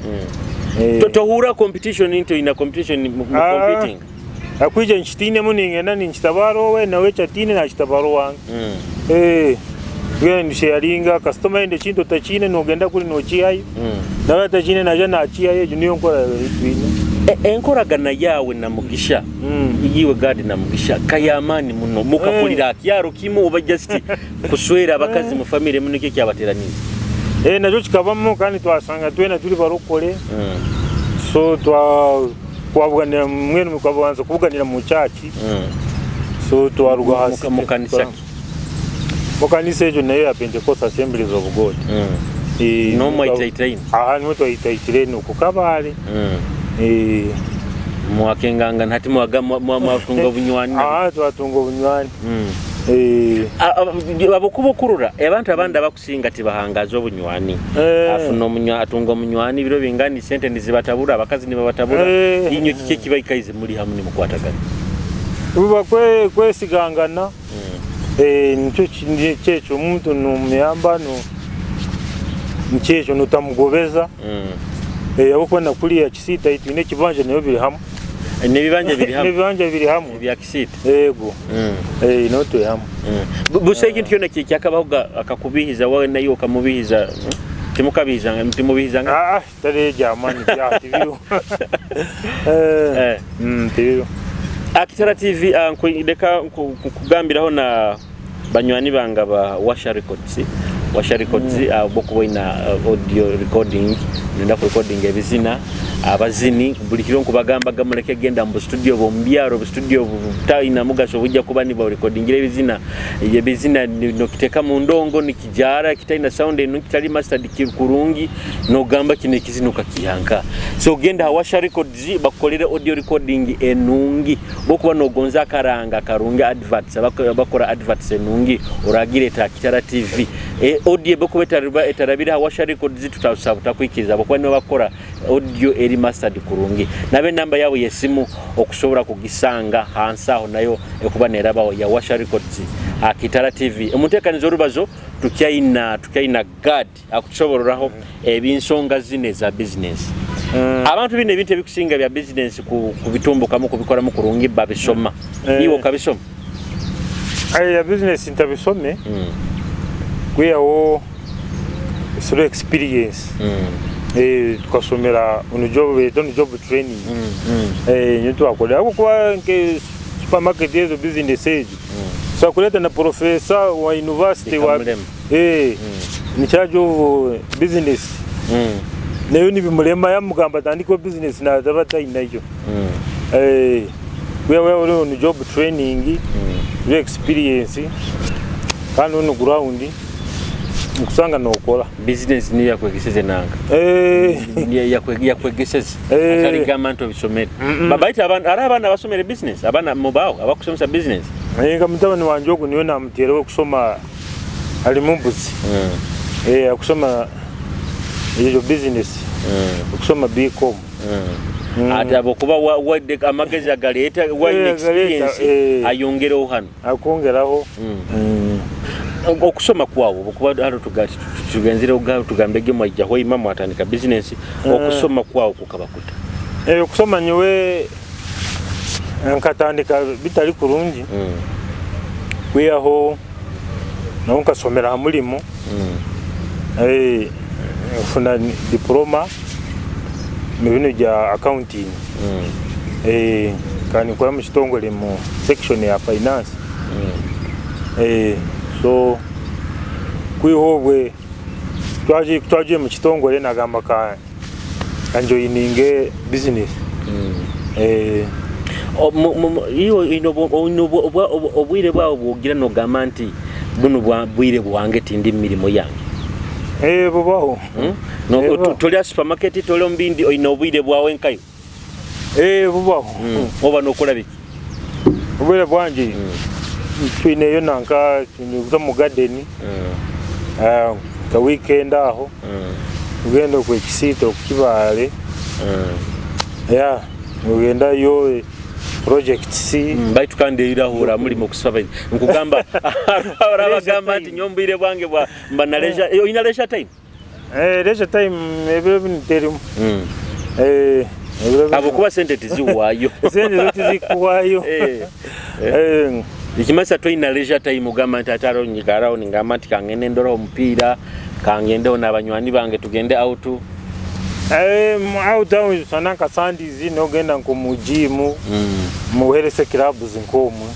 Tohurra competition nti oine competition mu competing? Akwija nkitiinemu ningenda ninkitabaara owe nawe eki atiine nakitabaara owange. Mbwenu nisheyaringa kasitoma ayenda ekintu otakiine nogenda kuri nokihayo nawe atakiine naija nakihayo egyo niyo nkora ei twine. Enkoragana yaawe na Mugisha, iwe Gad na Mugisha ka y'amaani muno. Mukakurira aha kyaro kimwe oba just kuswera abakazi mu famire emu nikyo kyabateraniize? Nakyo kikabamu kandi twashanga twena turi barokore so twa. Twabuganira mbwenu tukabanza kubuganira mu church so twaruga aha city. Mu kanisa ki? Mu kanisa egyo nayo ya Pentecost Assemblies of God. Nimwo mwaitaitaine? Aha nimwo twaitaitire okwo Kabale. Mwakengangana hati mwatunga obunywani? Aha twatunga obunywani. Ahabw'okuba okurora abantu abandi Singa tibahangaza obunywani. Afuna omunywa atunga omunywani ebiro bingani sente nizibatabura abakazi nibabatabura inywe kiki ekibaikaize muri hamu nimukwatagana? Buba kwesigangana nikyo kyekyo omuntu nomuyamba nikyekyo notamugobeza ahabwokuba na kuriya Kisiita twine ekibanja nabyo biri hamwe. N'ebibanja biri hamwe? N'ebibanja biri hamwe. Ebya Kisiita? Yego. Nabyo turi hamwe. Busaho ekintu kyona ekyakabahoga akakubiihiza wawe naiwe okamubiihiza? Timukabihizangana, timubihizangana? Aa, tari eby'amaani byaho tibiriho. Tibiriho. Akitara TV, leka nkugambiraho na Banywani bange aba Washa Records, Washa Records ahabw'okuba oine audio recording, noyenda ku recordinga ebizina, abazini buri kiro nkubagambaga mureke kugenda omu bustudio bw'omu byaro, obustudio obutaine mugasho obujja kuba nibarekodingira ebizina, ebizina nokiteeka mu ndongo nikijaara kitaine sound enungi kitari mastered kurungi, nogamba kinu ekizina okakiiha nkaha? So genda aha Washa Records. Bakukorere audio recording enungi. Bwokuba nogonza akaranga akarungi adverts abakora adverts enungi oragireta aha Kitara TV. Audio ebwokuba etarabire aha Washa Records tutasobola butakwikiriza habwokuba nibo bakukora audio eri mastered kurungi. Nabo enamba yabo yesimu okusobora kugisanga hansi aho nayo ekuba nerabaho ya Washa Records aha Kitara TV. Omuntekaniza orubazo tukyaina tukyaina Gad. Akutusobororaho ebinsonga zino eza bizinensi. Abantu bino ebintu ebikusinga bya bizinensi kubitumbukamu kubikoramu kurungi babisoma. Iwe okabisoma? Ya bizinensi ntabisome kwihaho through experience. Tukasomera on job beeta on job training. Niyo twakorera ahabw'okuba nke supermarket ezo bizinesi egyo osobola kureeta na professor wa university wa Bikamurema. In charge of business nayo nibimurema yamugamba atandikeho business nazaba atainayo. Waaba ori on job training ori experience kandi on ground nikushanga nokora. Business niyo yakwegeseze nanka? Yakwegeseze atarigamba nti obisomere. Baitu hariho abaana abasomere business? Abaana mubaho abakusomesa business? Nka mutabani wangye ogu niwe namuteeraho kusoma ari mumbuzi akusoma eyo business akusoma BCom. Ati ahabw'okuba wadde amagezi agaleeta waine experience ayongereho hanu. Akwongeraho. Okusoma kwawe obwokuba hanu tugenzire tugambege mwaija Hoima mwatandika business, okusoma kwawe kukaba kuta? Okusoma nyowe nkatandika bitari kurungi kwihaho nabwo nkashomera aha murimo nfuna diploma Mu binu bya accounting. Nkaba ninkora mu kitongore mu section ya finance. So kwiha obwe kutwagiire mu kitongore nagamba ka njoininge business. Iwe oine obwire bwawe bwogira nogamba nti bunu bwire bwange tindi mu mirimo yange? Bubaho. Toli aha supermarket, toli omu bindi, oine obwire bwawe nkayo? Bubaho. Oba nokora biki? Obwire bwangye twineyo nanka nituza omu garden nka weekend aho, tugenda okwe Kisiita oku Kibaale, yeah, nogendayo projects. Baitu kandi erahura mulimo kusaba nkugamba abagamba nti nyowe obwire bwange bwa mba na leisure, oyina leisure time? Leisure time ebiro binu terimu. Habwokuba sente tiziwayo. Sente zo tizikuwayo. Ekimanyisa toyina leisure time ogamba nti ate aroho nyikaraho ningamba nti kangende ndoreho omupiira, kangendeho n'abanywani bange tugende out. Out aho osanga nka Sundays nogenda nk'omu gym, mu health clubs nk'omwe,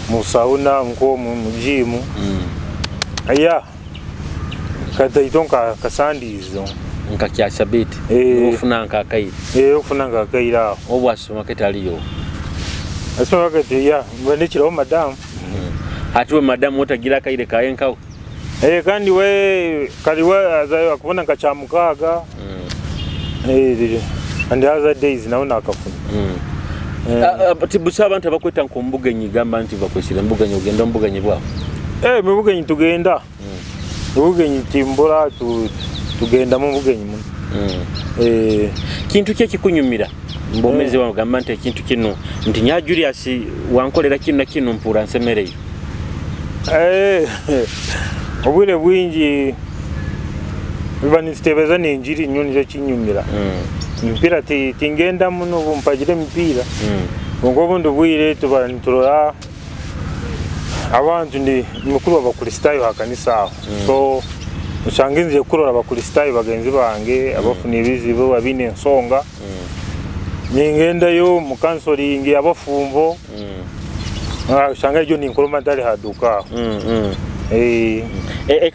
mu sauna nk'omwe, mu gym. Yeah, kataito nka Sundays. Nka kya sabiti ofuna nka akaire. Ofuna nka akaire aho. Obwa supermarket aliyo? Supermarket, yeah, mbandikiraho madamu. Ati we madamu otagira akaire kaye nkawe? Kandi we kali we azayo akubona nka kyamukaaga. And other days nawe nakafuna. Tibusa abantu abakweta nk'omubugenyi gamba nti bakwesire mbugenyi, ogenda omubugenyi bwawe? Mubugenyi tugenda. Mubugenyi timbura, tugenda mu bugenyi muno. Kintu ki ekikunyumira mbomezi wawe gamba nti ekintu kino nti nya Julius wankolera kino na kino mpura nsemereyo? Obwire bwingi biba nitutebeza n'enjiri nyo nikyo kinyumira. Emipiira tingenda muno mpagira emipiira. Kwonka obundi bwire tuba niturora abantu ndi mukuru w'Abakristaayo aha kanisa aho. So osanga nzire kurora Abakristaayo bagenzi bange abafuna ebizibu, abaine ensonga. Ningendayo mu counseling abafumbo. Osanga egyo ninkoroma ntari aha duuka aho.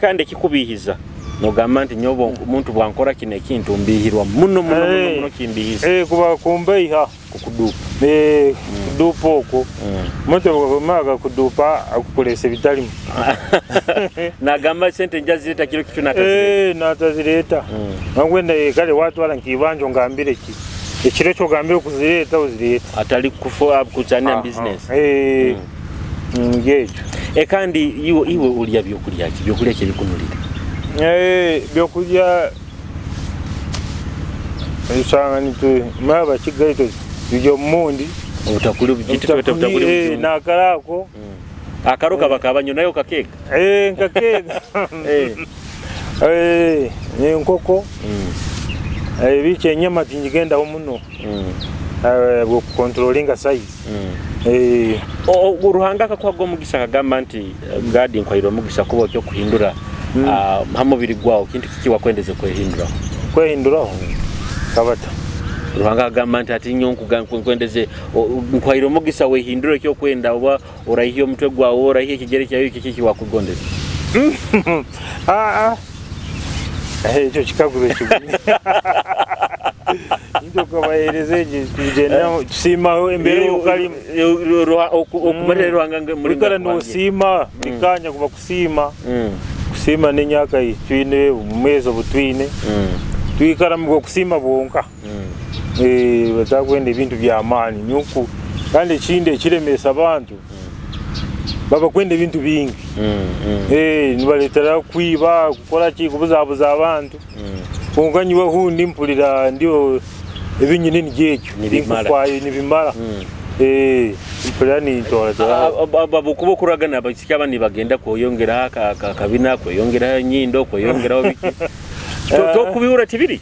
Kandi ekikubihiza nogamba nti nyowe omuntu bwankora kino ekintu mbihirwa muno muno muno muno kimbihiza. Kuba kumbeiha. Kukudupa. Kudupa okwo. Omuntu bwamara kudupa akukoresa ebitarimu. Nagamba sente nja zireta kiro kitu natazireta. Natazireta. Nangwenda kale watwara nkibanja ongambire ki. Ekiro ekyo ogambire kuzireta ozireta. Atali kufa kuzania business. Ngekyo. Kandi iwe ulya byokulya ki? Byokulya ki ebikunulire? Byokulya usanga nitu maba kigaito bijya omundi. Obutakuli bugiti obutakuli bujumba. Nakarako. Akaro kaba kabanyo nayo kakeka. Nkakeka. Enkoko. Biche enyama tingigendaho muno. Bwo controllinga size. Ruhanga akakuhaga omugisa akagamba nti God nkwaire omugisa kuba okyo kuhindura ha mubiri gwawe kintu kiki wakwendeze kwehinduraho? Kwehinduraho? Kabata. Ruhanga agamba nti ati nyo nkwendeze nkwaire omugisa wehindure ekyo kwenda oba oraihi omutwe gwawe oraihi ekigere kyawe kiki kiki wakugondeza? Ekyo kikaguzo kigumire. Nito kabahereze tugenda tusiimaho embere y'okalimu. Okumarira Ruhanga muri Wikara nosiima bikanya kuba kusiima. Kusiima n'emyaka twine omwezi obu twine. Twikara mu kusiima bwonka. Batakwenda ebintu by'amaani nyuku kandi ekindi ekiremesa abantu baba kwenda ebintu bingi. Nibaletera kwiba kukora ki kubuzabuza abantu. Konka nyiwe hundi mpulira ndio ebinyini nigyekyo ninkufwayo nibimara. Mpulira nintora. Abakuba okuragana abasiki aba nibagenda kweyongeraho akabina, kweyongeraho enyindo, kweyongeraho biki. Tokubihura tibiri?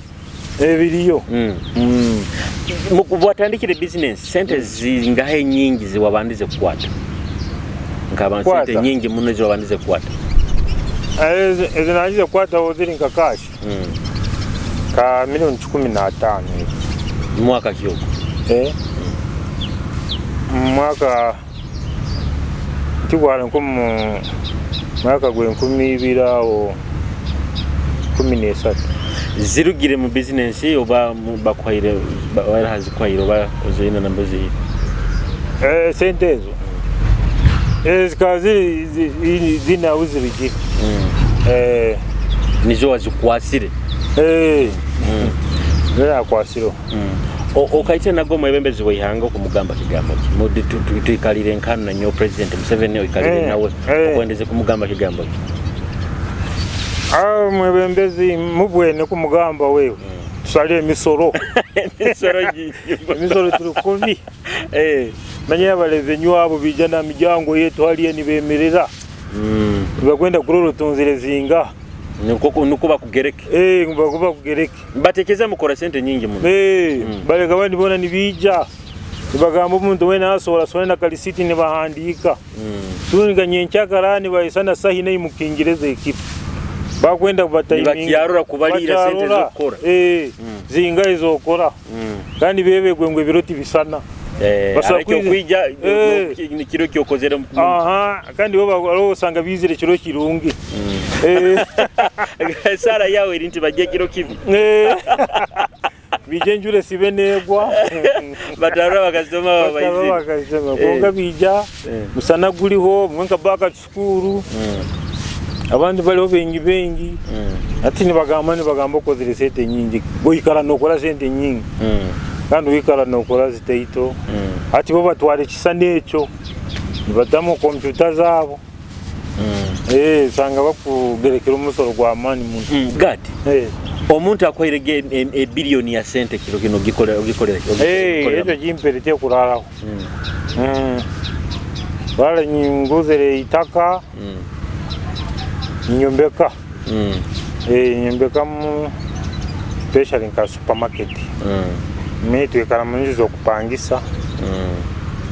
Ebiriyo. Bwatandikire business sente zingahe nyingi ziwabandize kukwata? Nkaba sente nyingi muno ziwabandize kukwata. Ezo nagize kukwata ziri nka cash. Ka milioni 15. Mwaka ki ogwo? Mu mwaka tigwali nkomu mwaka gw'enkumi ibiri aho 13. Zirugire mu bizinensi oba bakuhaire, hazikuhaire oba oziine nambere ozihire? Sente ezo zikaba ziri ziine ahu zirugire. Nizo wazikwasire? Nizo nakwasireho. Okaitire nago omwebembezi w'eihanga okumugamba kigambo ki? Tuikalire nkanu na nyowe President Museveni, oikalire nawe, okwendeze kumugamba kigambo ki? Omwebembezi mubwene kumugamba wewe tusale emisoro. Emisoro turi kubi. Manya abarevenue abo bija na miryango yetu hariya nibemerera. Nibakwenda kurora otunzire zingaha. Nukwo bakugereke. Ngu bakugereke. Batekeza mukora sente nyingi muno. Bareka abandi boona nibaija. Nibagamba omuntu weena asohora asohore na karisiti nibahandiika. Turinga nyenkyakara nibahisana sahi nahi mukingereza ekiro. Bakwenda kubatayiminga. Nibakyarora kubaliira sente z'okukora. Zingahi ez'okora. Kandi bebegwe ngu ebiro tibisana. Basobola kwija kiro kyokozere. Kandi bo hariho osanga bizire kiro kirungi. Sara yawe eri nti bajje kiro kibi. Bija enjura esibe negwa. Batarora bakasitoma baizire. Bakasitoma. Kwonka bija musana guriho, bumwe nka back to school. Abandi bariho bengi bengi. Hati nibagamba okozire sente nyingi. Oikara nokora sente nyingi. Kandi oikara nokora zitaito. Hati bo batwara ekisani ekyo. Nibatamu kompyuta zaabo. Osanga bakugerekera omusoro gwa maani muno. Gad. Omuntu akuhaire ebiliyoni ya sente kiro kino ogikorera ogikorera. Ekyo kimpere tekuraraho. Rara nguzire itaka. Nyombeka. Nyombekamu especially nka supermarket. Twikara mu nju z'okupangisa.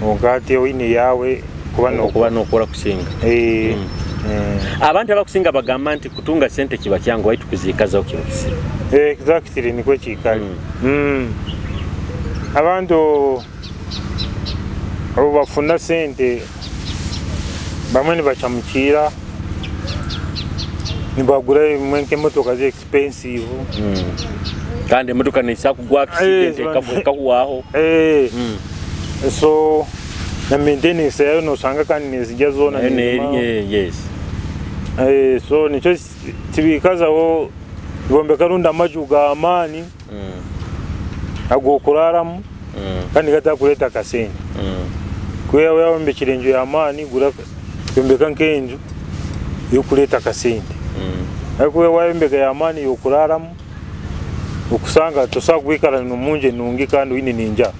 Kwonka hati oine eyawe kuba nokora kusinga. Abantu abakusinga bagamba nti kutunga sente kiba kyangu baitu kuziikazaho kiba kizibu. Exactly nikwo kikari. Abantu obu bafuna sente bamwe nibacamukira nibagura ebimwe nk'emotoka zi expensive. Kandi emotoka neisa kugwa accident ekahwaho. So na maintenance yayo nosanga kandi nizijya zona. Yes. So nikyo tibikazaho bombeka rundi amaju ga amaani ag'okuraramu kandi gatakureta akasente. Kuba wayombekire enju y'amaani yombeka nk'enju y'okureta akasente. Ariko wayombeka y'amaani y'okuraramu okusanga tosobola kwikara omunju enungi kandi oine n'enjara.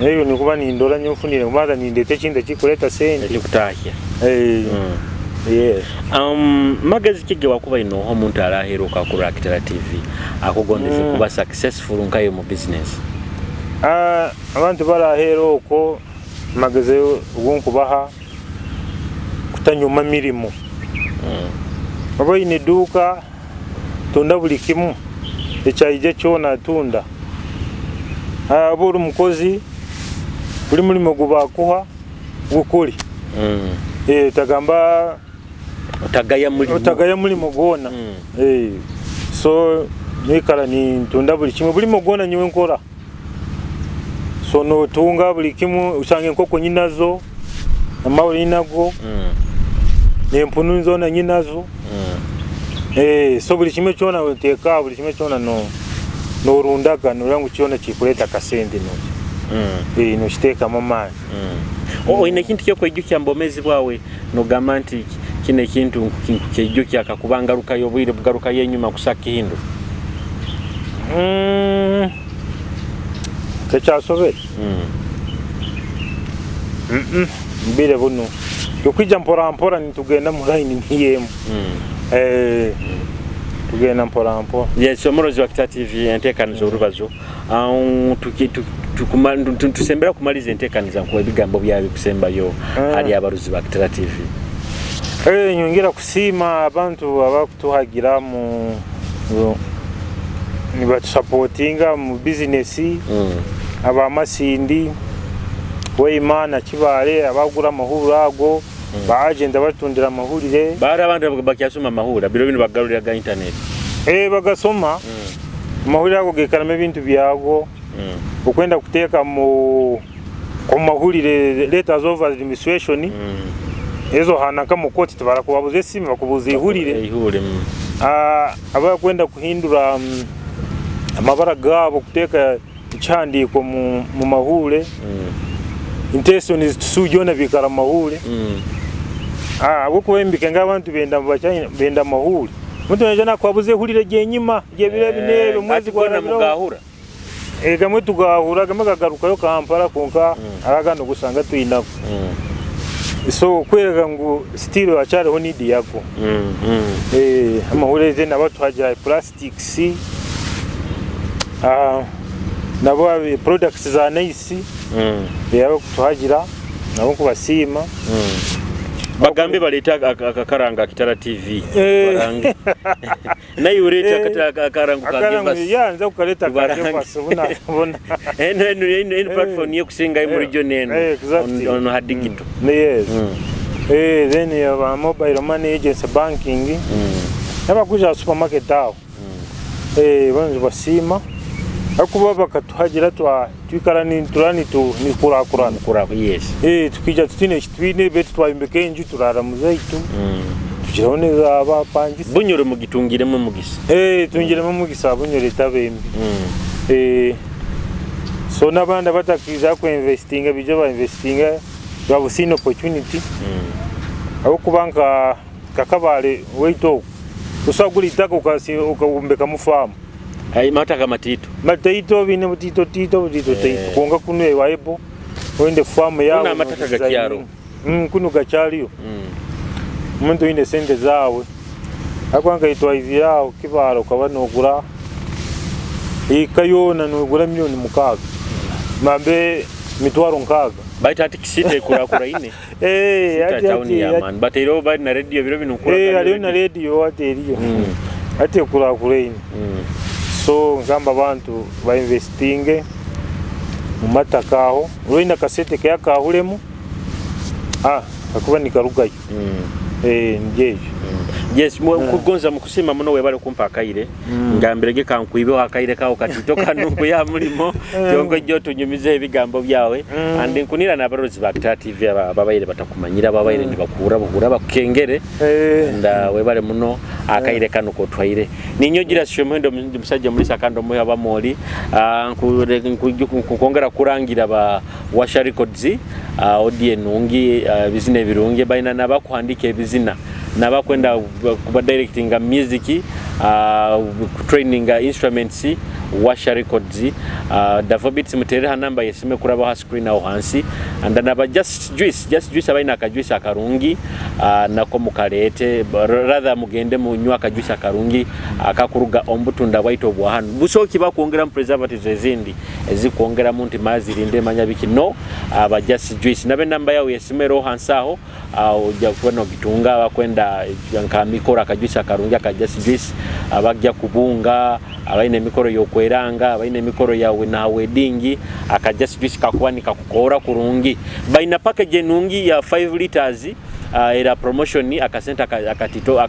Eyo nikuba nindora nyowe nfunire kubanza nindeta ekintu ekikureta sente. Ekikutahya. Magezi ki gewakuba inoho omuntu araheruka akurora Kitara TV akugondeze kuba successful nkayo mu business? Abantu barahera oko magezi gonkubaha kutanyuma mirimo. Oba oine eduuka tunda buli kimu ekyaija kyona tunda. Oba ori mukozi buri murimo gubakuha gukore. Otagamba otagaya mulimo gwona. So nikara nintunda buli kimwe buli gwona nyowe nkora. So notunga buli kimwe usanga enkoko nyinazo amahuri nyinago n'empunu zona nyinazo. So buli kimwe kyona oteeka buli kimwe kyona norundaga noreba ngu kyona kikureta akasente nokiteekamu amaani. Oine ekintu kyokweijukya mu bwomezi bwawe nogamba nti kino ekintu nkukyeijukya kakuba ngarukayo obwire bugarukayo enyuma kusa kihindura? Tekyasobere. Mbire buno tukwija mpora mpora nitugenda mu line niyo emu. Tugenda mpora mpora. Yes, omurozi wa Kitara TV enteekaniza orubazo. Tusembera kumaliza enteekaniza nkuwa ebigambo byawe bikusembayo hali abaruzi ba Kitara TV. Nyongera kusiima abantu abakutuhagira mu Nibatusupportinga mu bizinesi, aba Masindi, Hoima na Kibaale abagura amahurire ago, ba agent abatutundira amahurire. Bari abantu bakyasoma amahurire, biro binu bagarurira ga internet. Bagasoma, amahurire ago gaikaramo ebintu byago, okwenda kuteeka mu omu mahurire letters of administration, ezo ohaana nka mu kooti tibarakubabuza esimu bakubuuza ihurire. Ihurire. Abakwenda kuhindura amabara gaabo kuteeka ekihandiiko omu mahuure, intentions to sue byona biikara omu mahuure. Ahabw'okuba embika nk'abantu benda amahuure. Omuntu naija nakuhabuza ehurire ry'enyima ry'ebiro ebi n'ebi omwezi Hati goona gwarabiraho. mugahura? Gamwe tugahura gamwe gagarukayo Kampala kwonka hariho agandi ogusanga twinako. So kwereka ngu still hakyariho need yago. Amahuure then abatuhagira plastics, nabo products za nice abakutuhagira nabo nkubasiima. Bagambe baleete akakaranga Kitara TV. Barange. Naye ureete akarango ka Gevasi. Ya nza kukareta ka Tubarange. Gevasi buna buna. Eno eno eno eno platform yekusinga muri region eno. Exactly. On ha digital. Yes. Then aba mobile money agency banking. N'abakuja aha supermarket aho. Boona nibasiima ahakuba bakatuhagira twa twikara nitura nikurakurana. Yes. Tukaija tutaine eki twine beitu twayombeka enju turaara mu zaitu. Tugiraho n'ez'abapangisa. Bunyoro mugitungiremu omugisa. Tungiremu omugisa Bunyoro etaba embi. So n'abandi abatakiija ku investinga baije ba investinga they have seen opportunity. Ahabw'okuba nka Kabale waitu oku tosobola kugura eitaka okombekamu faamu. Amataka mataito. Mataito baine butaito taito butaito taito kwonka kunu ewaibu oine faamu yaawe. Kunu amataka gakyariho. Kunu gakyariho. Omuntu oine sente zaawe ahakuba nka itwe twaizire aho Kibaale okaba nogura eka yoona nogura milioni 6 bambe emitwaro 60. Baitu hati Kisiita ekurakuraine. Kisiita tawuni y'amaani. Bataireho bari na rediyo biro binu nkurakurana. Hariyo na rediyo hati eriyo. Hati ekurakuraine. So ngamba abantu ba investinge omu mataka aho. Oraba oine akasente kehe akahuremu, kakuba nikarugayo. Nibyo ebyo. Yes, nkugonza mukusiima muno webale kumpa akaire. Ngambirege kankwibeho akaire kawe katito kanu nkuya aha murimo kyonka oije otunyumizeho ebigambo byawe. And nkunira n'abarozi ba Kitara TV ababaire batakumanyire ababaire nibakuhurra buhurra bakukengere. And webale muno akaire kanu k'otuhaire. Ninyowe Julius Kyomuhendo ndi musaija muriisa kandi omuhi w'abamooli. Nkwongera kurangira ba Washa Records, audio enungi, ebizina ebirungi, baina n'abakuhandiika ebizina, n'abakwenda kuba directinga music, kutraininga instruments, Washa Records. Davo Beats muteerere ha namba y'esimu ekurabaho ha screen aho hansi. And naba Just Juice, Just Juice abaine akajuice akarungi nako mukareete, rather mugende munywe akajuice akarungi akakuruga omu butunda bwaitu obwa hanu. Busaho kibakwongeramu preservatives ezindi. Ezikwongeramu nti mazirinde manya biki no aba Just Juice nabe namba yawe yesimu eroho hansi aho oja kuba nogitunga abakwenda nka mikoro akajuice akarungi aka Just Juice abagya kubunga abaine emikoro yokweranga abaine emikoro yawe na wedding aka Just Juice kakuba nikakukora kurungi baina package enungi ya 5 liters Era promotion akasente akatito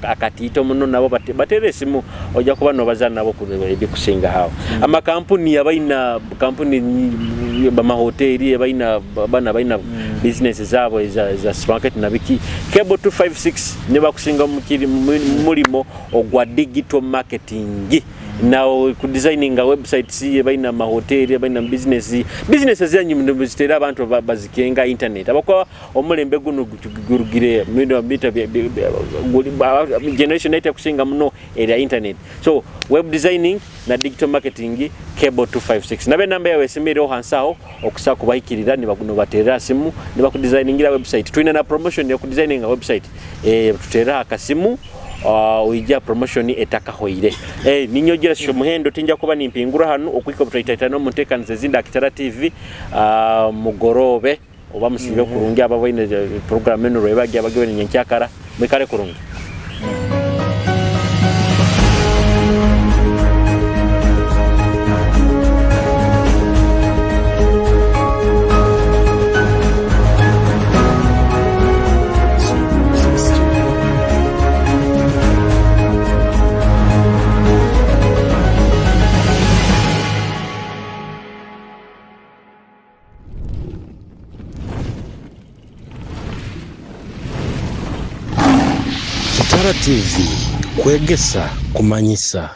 akatito muno nabo batere esimu oja kuba nobaza nabo ebikusinga aho. Amakampuni abaina kampuni bamahoteri abaina bana abaina business zabo eza supermarket na biki Cable 256 nibakusinga mumurimo ogwa digital marketing. Na ku designinga websites abaine amahoteri abaine business business zanyu muziteere abantu bazikenga internet ahabw'okuba Omulembe gunu gurugire generation yaitu ekusinga muno eri ha internet. So web designing na digital marketing Cable 256. Nabo enamba yawe esimu eriho hansi aho okusobola kubahikirira nobaterera ha simu nibakudesigningira website. Twine na promotion yokudesigninga website. Tuterere aha kasimu oije aha promotion etakahoire. Ninyowe Julius Kyomuhendo tinja kuba nimpingura hanu okuhika obutwaitaitana omu ntekaniza ezindi aha Kitara TV mugoroobe. Oba musiibe kurungi abo abaine puroguramu enu rwebagyo abagibaine nyenkyakara, mwikare kurungi. RTV, kwegesa, kumanyisa.